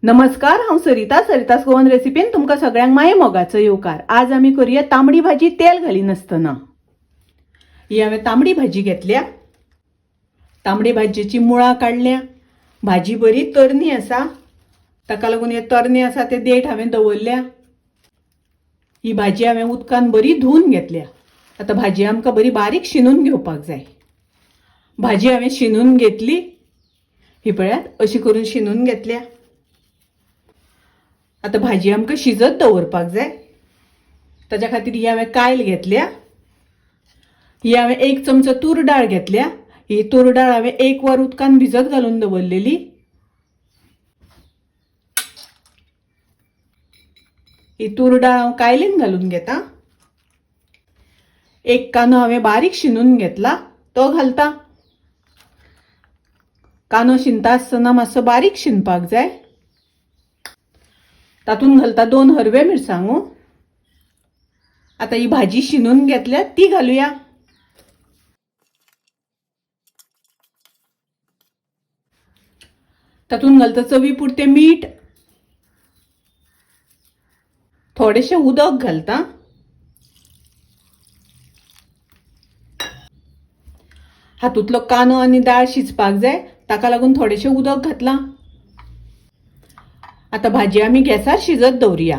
नमस्कार, हांव सरिता. सरितास गोवन रेसिपीन तुमकां सगळ्यांक माये मोगाचो येवकार. आज आमी करूया तांबडी भाजी तेल घालिनासतना. ही हांवें तांबडी भाजी घेतल्या. तांबडी भाजयेची मुळां काडल्या. भाजी बरी तरणी आसा, ताका लागून हे तरणे आसा ते देठ हांवें दवरल्या. ही भाजी हांवें उदकान बरी धुवन घेतल्या. आतां भाजी आमकां बरी बारीक शिनून घेवपाक जाय. भाजी हांवें शिनून घेतली. ही पळयात, अशी करून शिनून घेतल्या. आतां भाजी आमकां शिजत दवरपाक जाय. ताच्या खातीर ही हांवें कायल घेतल्या. ही हांवें 1 चमचो तूर डाळ घेतल्या. ही तूर डाळ हांवें 1 वर उदकान भिजत घालून दवरलेली. ही तूर डाळ हांव कायलीन घालून घेता. 1 कांदो हांवें बारीक शिनून घेतला, तो घालता. कांदो शिनता आसतना मातसो बारीक शिनपाक जाय. तातूंत घालता 2 हरवे मिरसांगो. आतां ही भाजी शिनून घेतल्या ती घालुया. तातूंत घालता चवी पुरतें मीठ, थोडेशें उदक घालता. हातूंतलो कांदो आनी दाळ शिजपाक जाय, ताका लागून थोडेशें उदक घातलां. आतां भाजी आमी गॅसार शिजत दवरुया.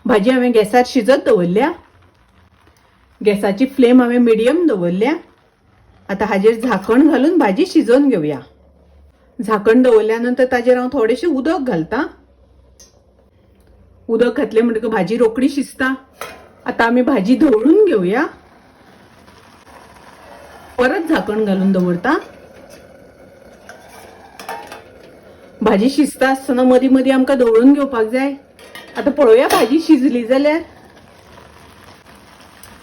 भाजी हांवें गॅसार शिजत दवरल्या. गॅसाची फ्लेम हांवें मिडियम दवरल्या. आतां हाजेर झाकण घालून भाजी शिजोवन घेवया. झाकण दवरल्या नंतर ताजेर हांव थोडेशें उदक घालता. उदक घातलें म्हणटकच भाजी रोखडी शिजता. आतां आमी भाजी धवळून घेवया. परत झाकण घालून दवरता. भाजी शिजता आसतना मदीं मदीं आमकां धवळून घेवपाक जाय. आतां पळोवया भाजी शिजली जाल्यार.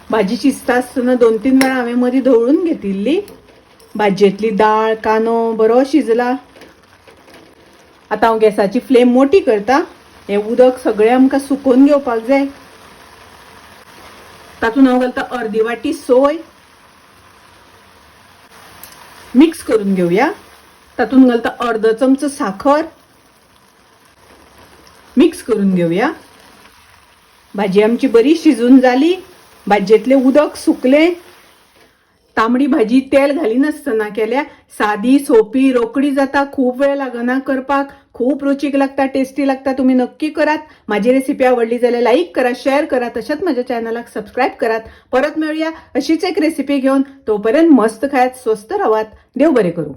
भाजी शिजता आसतना 2-3 वेळा हांवें मदीं धवळून घेतिल्ली. भाजयेंतली दाळ कांदो बरो शिजला. आतां हांव गॅसाची फ्लेम मोठी करता. हें उदक सगळें आमकां सुकोवन घेवपाक जाय. तातूंत हांव घालता अर्दी वाटी सोय. मिक्स करून घेवया. तातूंत घालता अर्दो चमचो साखर. मिक्स करून घेवया. भाजी आमची बरी शिजून जाली. भाजयेंतलें उदक सुकलें. तांबडी भाजी तेल घालिनासतना केल्या. सादी सोपी रोखडी जाता, खूब वेळ लागना करपाक, खूब रुचीक लागता, टेस्टी लागता. तुमी नक्की करात. माझी रेसिपी आवडली जाल्यार लाईक करा, शेअर करा, तशेंच माझ्या चॅनलाक सबस्क्राईब करात. परत मेळुया अशीच एक रेसिपी घेवन. तोपर्यंत मस्त खायात, स्वस्थ रावात. देव बरें करूं.